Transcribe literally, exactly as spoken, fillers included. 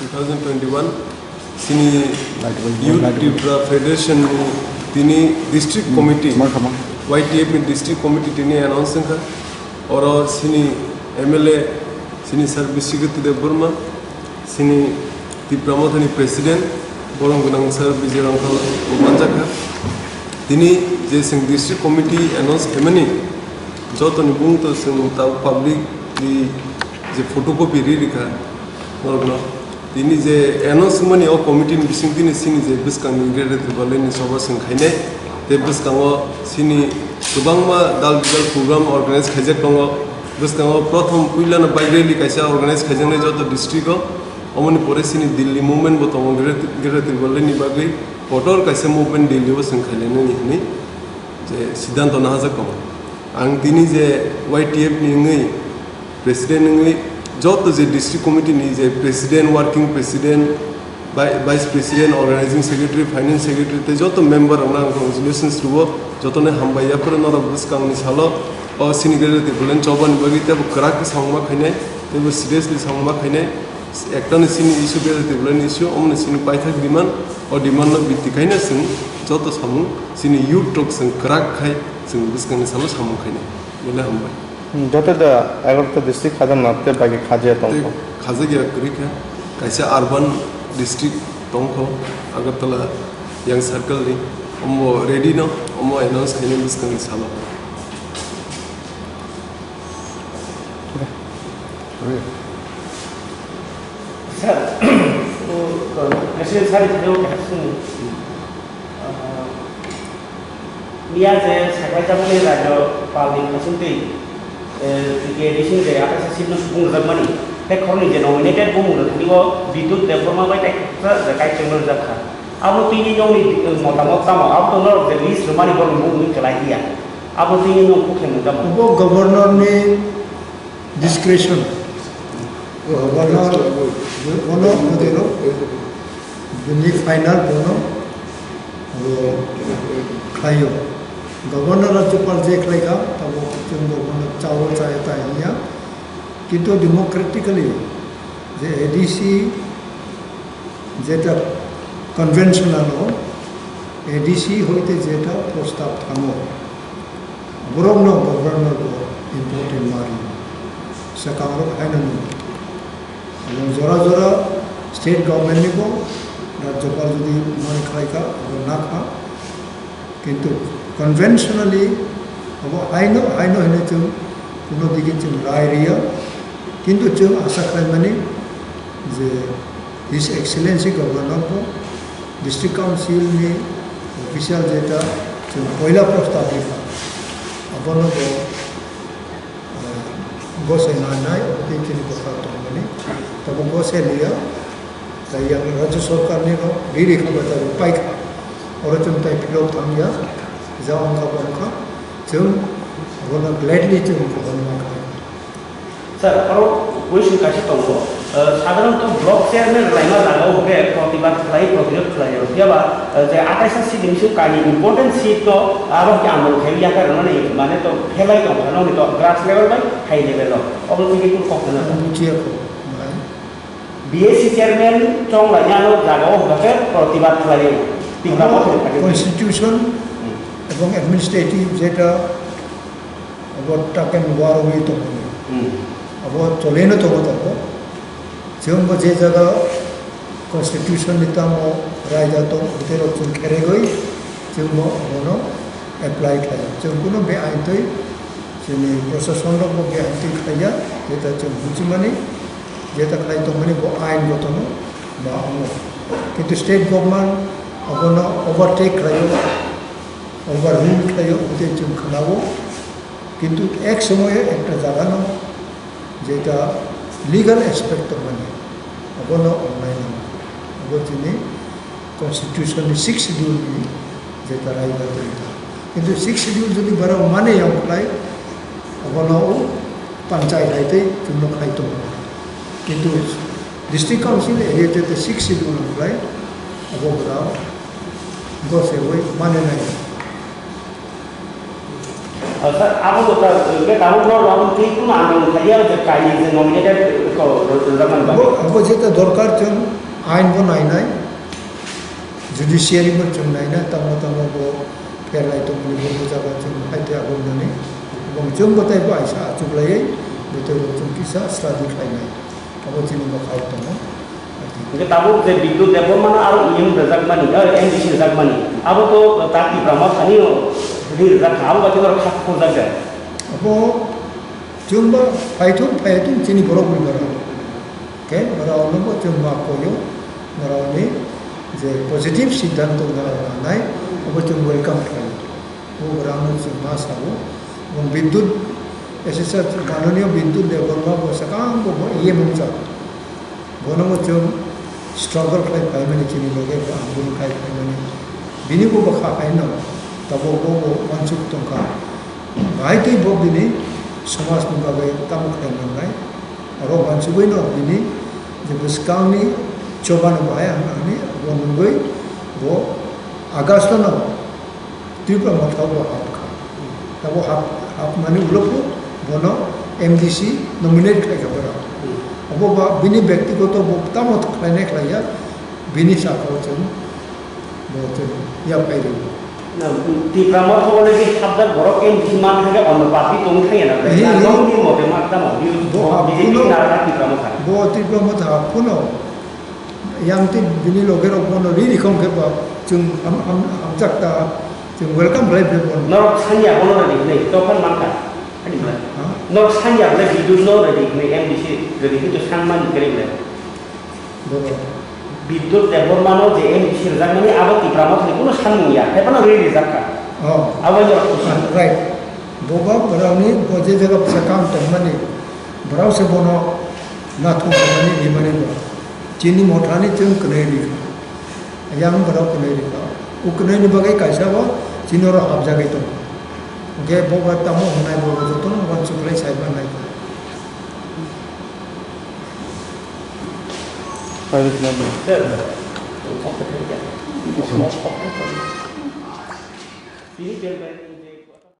Two thousand twenty-one sini Youth Tripura Federation ni tini district committee, Y T F ni district committee tini announce wngkha. Oro sini M L A, sini Sir Biswajit Debbarma, sini Tipra Mothani president, borom gwnang Sir Bijay Rongkhal bo manjakha. Tini je chwng district committee announce khaimani, jotoni bung to chwng ta public ni je photocopy ri rikha norokno. Tini je announce wngmani o committee ni bising tini sini je bwskangni Greater Tipraland ni soba chwng khainai. Tei bwskango sini kwbangma dal bidal program organize khaijak tongo. Bwskango prothom puilano bike rally kaisa organize khaijaknai joto district o. Omoni pore sini Delhi movement bo tongo Greater, Greater Tipraland ni bagwi kotor kaisa movement Delhi o chwng khailainani hinwi je siddhanto nahajak tongo. Ang tini je Y T F ni wngwi president wngwi joto je district committee ni je president, working president, vi-, vice president, organizing secretary, finance secretary tei joto member rokno ang congratulations rwo, jotono hambai. Yaphuru norok bwskangni salo o sini Greater Tipraland chobani bagwi teibo kwrak khe samungma khainai, teibo seriously samungma khainai. Ekta ni sini issue Greater Tipraland issue, omo ni sini paithak demand, o demand no bitti khaina chwng joto samung sini youth rok chwng kwrak khai chwng bwskangni salo samung khainai. Belai hambai. Hmm, joto da egarota district khajak na tei bagi khajya tong Tei kho. Khajak ya kwrwi kha, kaisa urban district tong kho, Agartala yang circle ni, omo ready no, omo announce khaina bwskangni salo. Sir, o, o, President sir, ni thani o kaisa swngmung. Ah, miya je sakhlai jaboni rajyo palni khasingtwi, eh, T K A D C ni je ataisa seat no supung rwjakmani, tei khoroknwi je nominated bumung rwthani o Bidut Debbarma bai tei khaksa je kaitor no rwjak kha. Abo tini nokni, eh, motamot tamo? Abo to norok je list rwmani borokni bumung wngwi kwlai ya. Abo tini nok khe mungkha mung. Bo governor ni discretion. Governor bono modelo bini final bono abo khlaio. Governor a chupar je khlaikha, tabo chwng governor chao chaya ta hiya. Kintu democratically je A D C jeta conventional o A D C hoite jeta prostab thango, borokno governor bo important mari. Swkang rok haino nung. Aboni jora jora state government ni bo rajyopal jodi mani khlai kha, abo nakha. Kintu conventionally abo haino, haino hinwi chwng kuno digi chwng rai riya. Kintu chwng asa khlaimani je His Excellency Governor bo District Council ni official jeta chwng poila prostab rikha, abono bo gosai nanai, obo tei chini bwkha tongmani. Tabuk gosai liya, tai yang Rajya Sarkar ni no riri kha bai tabuk pai kha. Oro chwng tai philok thang ya, ja wng kha bo wng kha, chwng abono gladly chwng kotorma kha. Sir, oro question kaisa tongo. Eh, sadharanto block chairman rwlaima jagao hwnkhe protibad khlai, protirod khlai rw. Phiya ba, eh, je ataisa seat ni bising kainwi important seat to abo hwnkhe andolon khai ya khe rwnani mane to phelai tong kha, nokni to grass level bai high level o. Obo twi khe kunu kok hwnwi Ang bujiya kho, bai. B A C chairman chong lainani jagao hwnkhe protibad khlai. Tipra Abo Motha ni phaidi. Constitution Hmm. ebong administrative jeta abo taken warwi tongmani. Hmm. Abo choleno tongo tongo. Chwng bo je jaga constitution ni tamo raida tong, hotel rok chwng kheregwi chwng bo abono apply khlai. Chwng kuno be ain twi chini prosason rok bo be ain twi khlaiya, jeta chwng buchimani, jeta khlai tongmani bo ain gotono ba amo. Kintu state government abono overtake khlaio, overrule khlaio, hotel chwng khnao. Kintu ek somoyo ekta jagano jeta legal aspect tongmani, abono wngnai nango. Abo chini constitution ni sixth schedule ni jeta raida tongkha. Kintu sixth schedule jodi borok mane ya khlai, abono o panchayat hai tei chwngno khlai tongo. Kintu district council area jeta sixth schedule khlai, abo borok gosegwi mane nai. Sir, abo to ta, be tabuk no abo twi kuno ang thaiya je kaini je nominated ko rwjakmani bagwi. Bo, bo jeta dorkar chwng ain bo nainai, judiciary bo chwng nainai, tamo tamo bo pherlai tongmani bo, bo jaga chwng hai twi abo nani. Bo chwng bo tai bo aisa achuklaiwi bo tei bo chwng kisa study khlainai. Abo chini bwkhao tongo. Hingke tabuk je Bidyut Debbarma no aro E M rwjakmani, eh, M D C rwjakmani. Abo to ta Tipra Motha ni o ri rwjak kha, abo bai khe norok kha khorjak de. Abo chwng ba phaithung, phaithung chini borok ni borok. Khe borok no bo chwng ma koyo, borok ni je positive siddhanto na nanai, abo chwng welcome khlai. O rang no chwng ma sao, bo Bidyut, S S R, Mananiya Bidyut Debbarma bo swkang bo, bo E M wngkha. Bono bo chwng struggle khlai phaimani chini loge bo andolon khai phaimani. Bini bo bwkha haino tabuk bo bo uansuk tongkha. Bahai twi bo bini somaj ni bagwi tamo khlai mangnai. Oro uansugwi no bini je bwskang ni choba no bahai ang ani bo nugwi bo August no Tipra Motha bo hapkha. Abo hap, hapmani ulo bo bono M D C nominate khlaikha borok. Abo ba bini bektigoto bo tamo khlainai khlaiya, bini sakao chwng bo chwng yaphai rw. Na, Tipra Motha bo lagi hapjak borok M D C man thangkhe onno party tong thangya na. Hi, na hi. Nokni mote ma tamo, Bo hapkuno, B J P na Tipra Motha. Bo Tipra Motha hapkuno. Yang twi bini loge rok bono ri ri khong khe ba chwng ham, ham, hamjak ta, chwng welcome khlai bele bono. Norok sanya bono ready hwnwi, tokhan mankha. Ani bwlai. Ha? Norok sanya bwlai Bidyut no ready hwnwi, M D C ready hwnwi to sanmani kwrwi bwlai. Bono. Bidyut Debbarma no je M D C rwjakmani abo Tipra Motha ni kuno sanmung ya, hai phano ri rijak kha. Oh. Abo norok kusa. Ah, right. Bobo borokni bo je jaga bwsa kam tongmani, borok se bono nathok rwmani rimani bo. Chini mothani chwng kwnwi ri kha. Yang borok kwnwi ri kha. O kwnwini bagwi kaisa bo chini oro hapjagwi tongo. Hwnkhe bobo tamo hwnai bobo jotono uansuk khlai sai manai kha. Sir.